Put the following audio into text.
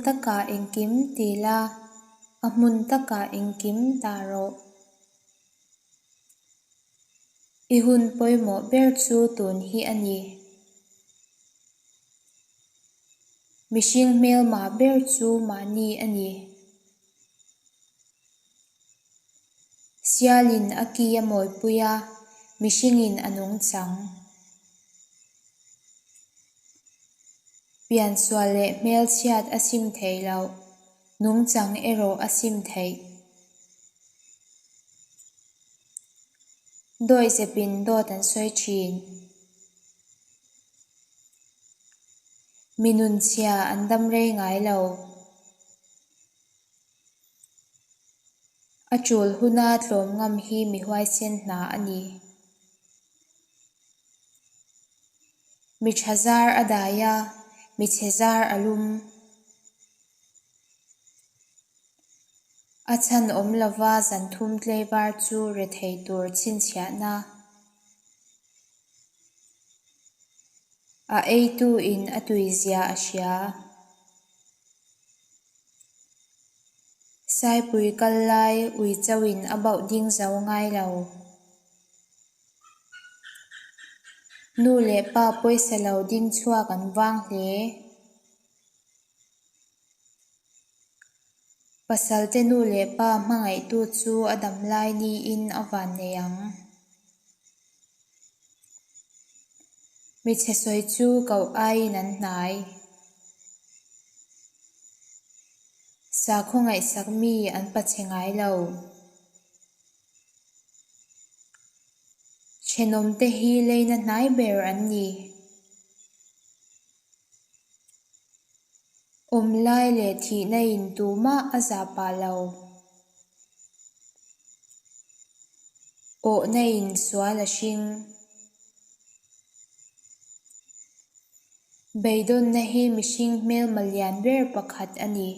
takah engkim ti la, a hmun takah engkim dah rawh. I hun pawimawh ber chu tun hi a ni. Mihring hmelma ber chu mahni a ni. Sialin a ki a mawipui a, mihringin a nungchang. Piansual leh hmelchhiat a sim theih loh, nungchang erawh a sim theih. Dawihzepin dawt an sawi thin. Mi nunchhia an dam rei ngai lo. A tul huna tlawm ngam hi mi huaisen hna a ni. Mi tha zar a dai a, mi chhe zar a lum. A chhan awm lova zan thum tleivar chu rethei tur chhinchhiahna. A eitu in a tuizia a hria. Saipui kal lai ui chauhin a bauh ding zo ngai lo. Nu leh pa pawisa lo ding chhuak an vang hle. Pasalte nu leh pa hmangaihtu chu a dam lai niin a van nei ang. Michhe sawi chu koh aiin an hnai. Sakhaw ngaihsak mi an pachhe ngai lo. Thenawmte hi leina hnai ber an ni. Awm lai leh thihna in tumah a zah pah lo. Awhna in sual a hring. Beidawnna hi mihring hmelma lian ber pakhat a ni.